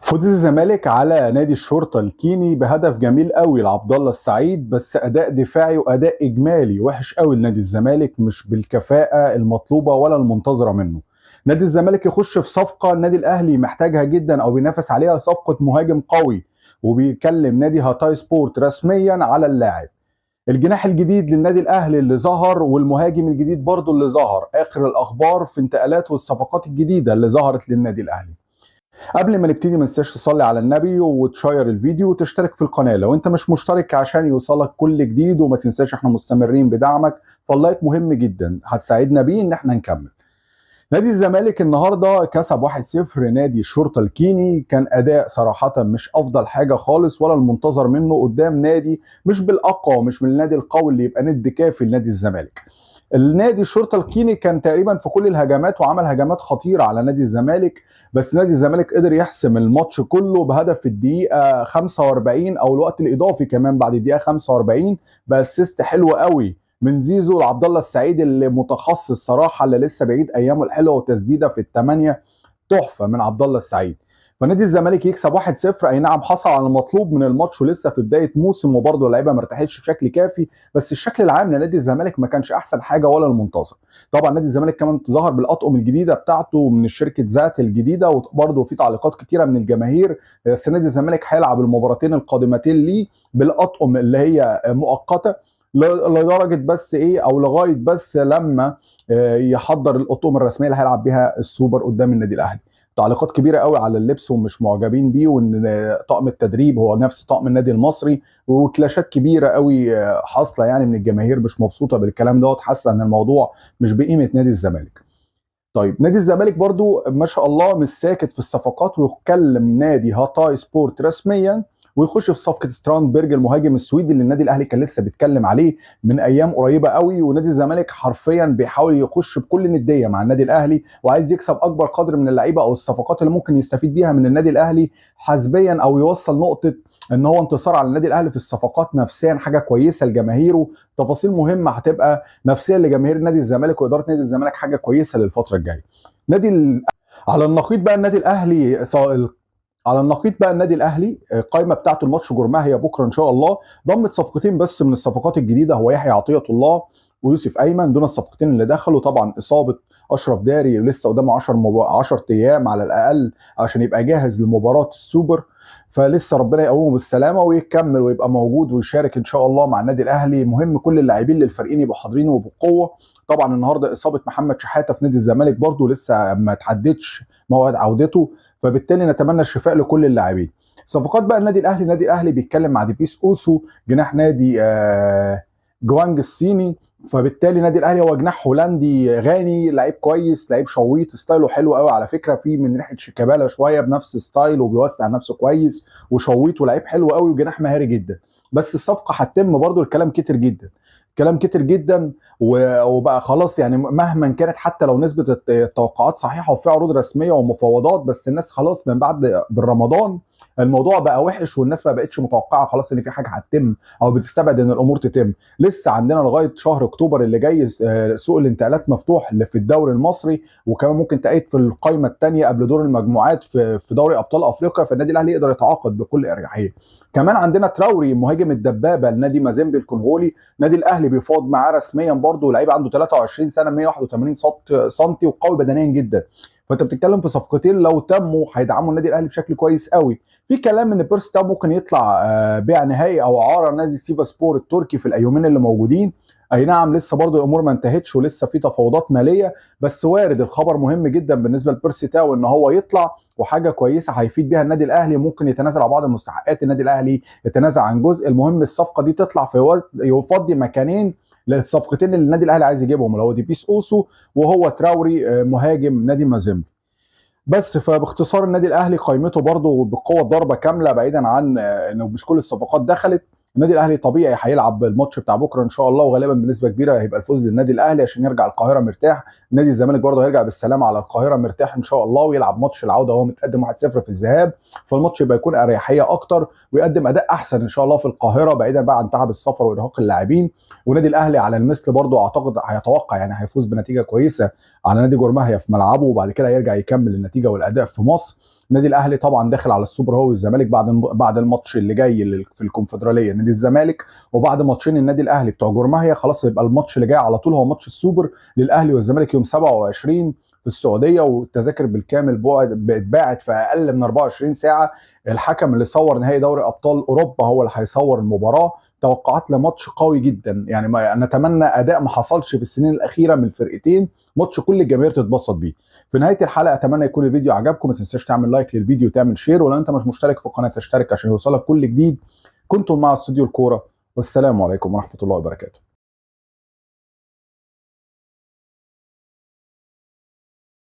فوز الزمالك على نادي الشرطة الكيني بهدف جميل قوي لعبد الله السعيد، بس اداء دفاعي واداء اجمالي وحش قوي لنادي الزمالك، مش بالكفاءة المطلوبة ولا المنتظرة منه. نادي الزمالك يخش في صفقة النادي الاهلي محتاجها جدا او بينافس عليها، صفقة مهاجم قوي، وبيكلم نادي هاتاي سبورت رسميا على اللاعب. الجناح الجديد للنادي الاهلي اللي ظهر، والمهاجم الجديد برضو اللي ظهر، اخر الاخبار في انتقالات والصفقات الجديدة اللي ظهرت للنادي الاهلي. قبل ما نبتدي ما تنساش تصلي على النبي وتشير الفيديو وتشترك في القناة لو انت مش مشترك عشان يوصلك كل جديد، وما تنساش احنا مستمرين بدعمك، فال like مهم جدا هتساعدنا بيه ان احنا نكمل. نادي الزمالك النهارده كسب 1-0 نادي الشرطة الكيني، كان اداء صراحة مش افضل حاجة خالص ولا المنتظر منه قدام نادي مش بالاقوى ومش من النادي القوي اللي يبقى ند كافي لنادي الزمالك. النادي الشرطة الكيني كان تقريبا في كل الهجمات وعمل هجمات خطيرة على نادي الزمالك، بس نادي الزمالك قدر يحسم الماتش كله بهدف في الدقيقة 45 او الوقت الاضافي كمان بعد الدقيقة 45، ب assist حلو قوي من زيزو لعبد الله السعيد اللي متخصص صراحة، اللي لسه بعيد ايامه الحلوة، وتسديده في الثمانية تحفة من عبد الله السعيد. فنادي الزمالك يكسب 1-0، اي نعم حصل على المطلوب من الماتش ولسه في بداية موسم وبرضه اللعيبة ما ارتاحتش بشكل كافي، بس الشكل العام لنادي الزمالك ما كانش احسن حاجة ولا المنتظر. طبعا نادي الزمالك كمان ظهر بالاطقم الجديدة بتاعته من الشركة ذات الجديدة، وبرضه في تعليقات كتيرة من الجماهير، بس نادي الزمالك هيلعب المباراتين القادمتين ليه بالاطقم اللي هي مؤقتة لدرجة بس ايه او لغاية بس لما يحضر الاطقم الرسمية اللي هيلعب بيها السوبر قدام النادي الاهلي. تعليقات كبيرة قوي على اللبس ومش معجبين بيه، وان طقم التدريب هو نفس طقم النادي المصري، وكلاشات كبيرة قوي حاصله يعني من الجماهير مش مبسوطة بالكلام دوت، حاسه ان الموضوع مش بقيمة نادي الزمالك. طيب نادي الزمالك برضو ما شاء الله مش ساكت في الصفقات، ويكلم نادي هاتاي سبورت رسميا ويخش في صفقة ستراندبرج المهاجم السويدي اللي النادي الاهلي كان لسه بيتكلم عليه من ايام قريبه قوي. ونادي الزمالك حرفيا بيحاول يخش بكل نديه مع النادي الاهلي، وعايز يكسب اكبر قدر من اللعيبة او الصفقات اللي ممكن يستفيد بيها من النادي الاهلي حسبيا، او يوصل نقطة ان هو انتصار على النادي الاهلي في الصفقات نفسيا حاجة كويسة لجماهيره. تفاصيل مهمة هتبقى نفسيا لجماهير نادي الزمالك واداره نادي الزمالك، حاجة كويسة للفترة الجاية. نادي على النقيض بقى النادي الاهلي على النقيض بقى النادي الاهلي القائمة بتاعته الماتش جورماهيا بكره ان شاء الله ضمت صفقتين بس من الصفقات الجديدة، هو يحيى عطية الله ويوسف ايمن، دون الصفقتين اللي دخلوا. طبعا اصابه اشرف داري لسه قدامه 10 ايام على الاقل عشان يبقى جاهز لمباراة السوبر، فلسه ربنا يقومه بالسلامة ويكمل ويبقى موجود ويشارك ان شاء الله مع النادي الاهلي. مهم كل اللاعبين للفريقين يبقوا حاضرين وبقوة. طبعا النهارده اصابه محمد شحاته في نادي الزمالك برده لسه ما تحددش موعد عودته، فبالتالي نتمنى الشفاء لكل اللاعبين. صفقات بقى النادي الاهلي، النادي الاهلي بيتكلم مع ديبيس اوسو جناح نادي جوانج الصيني، فبالتالي النادي الاهلي هو جناح هولندي غاني، لعيب كويس، لعيب شويط، style ه حلو قوي على فكرة، في من ريحه شيكابالا شوية بنفس style وبيوسع نفسه كويس وشويط ولعيب حلو قوي وجناح مهاري جدا. بس الصفقة هتتم برضو، الكلام كتر جدا، كلام كتر جدا، وبقى خلاص يعني مهما كانت حتى لو نسبه التوقعات صحيحه وفي عروض رسمية ومفاوضات، بس الناس خلاص من بعد بالرمضان الموضوع بقى وحش، والناس ما بقتش متوقعه خلاص ان في حاجة هتتم او بتستبعد ان الامور تتم. لسه عندنا لغاية شهر اكتوبر اللي جاي سوق الانتقالات مفتوح اللي في الدوري المصري، وكمان ممكن تأيد في القائمة الثانية قبل دور المجموعات في دوري ابطال افريقيا، فالنادي الاهلي يقدر يتعاقد بكل اريحية. كمان عندنا تراوري مهاجم الدبابة لنادي مازيمبي الكونغولي، نادي الاهلي بيفاوض معاه رسميا برضه، لعيب عنده 23 سنة، 181 سنتي وقوي بدنيا جدا. فانت بتتكلم في صفقتين لو تموا هيدعموا النادي الاهلي بشكل كويس قوي. في كلام ان بيرسي تاو ممكن يطلع بيع نهائي او اعاره نادي سيفا سبور التركي في الايومين اللي موجودين. اي نعم لسه برضه الامور ما انتهتش ولسه في تفاوضات ماليه، بس وارد. الخبر مهم جدا بالنسبة لبيرسي تاو ان هو يطلع، وحاجه كويسة هيفيد بيها النادي الاهلي، ممكن يتنازل على بعض المستحقات، النادي الاهلي يتنازل عن جزء. المهم الصفقة دي تطلع في يفضي مكانين للصفقتين اللي النادي الاهلي عايز يجيبهم، اللي هو ديبيس اوسو وهو تراوري مهاجم نادي مازيمبي. بس فباختصار النادي الاهلي قائمته برضه بقوة ضربه كاملة، بعيدا عن انه مش كل الصفقات دخلت. النادي الاهلي طبيعي هيلعب الماتش بتاع بكره ان شاء الله، وغالبا بنسبة كبيرة هيبقى الفوز للنادي الاهلي عشان يرجع القاهرة مرتاح. نادي الزمالك برضه هيرجع بالسلامة على القاهرة مرتاح ان شاء الله، ويلعب ماتش العودة وهو متقدم 1-0 في الذهاب، فالماتش يبقى يكون اريحية اكتر ويقدم اداء احسن ان شاء الله في القاهرة، بعيدا بقى عن تعب السفر وارهاق اللاعبين. ونادي الاهلي على المثل برضه اعتقد هيتوقع يعني هيفوز بنتيجة كويسة على نادي جورماهيا في ملعبه، وبعد كده هيرجع يكمل النتيجة والاداء في مصر. النادي الاهلي طبعا داخل على السوبر هو والزمالك بعد الماتش اللي جاي في الكونفدراليه نادي الزمالك، وبعد ماتشين النادي الاهلي بتوع جورماهيا، خلاص يبقى الماتش اللي جاي على طول هو ماتش السوبر للاهلي والزمالك يوم 27 في السعودية، والتذاكر بالكامل اتباعت في اقل من 24 ساعة. الحكم اللي صور نهائي دوري ابطال اوروبا هو اللي هيصور المباراة. توقعات لماتش قوي جدا، يعني ما نتمنى اداء ما حصلش في السنين الاخيرة من الفرقتين، ماتش كل الجماهير تتبسط بيه. في نهاية الحلقة اتمنى يكون الفيديو عجبكم، ما تنساش تعمل like للفيديو وتعمل share، ولو انت مش مشترك في القناة تشترك عشان يوصلك كل جديد. كنتم مع استوديو الكورة، والسلام عليكم ورحمة الله وبركاته.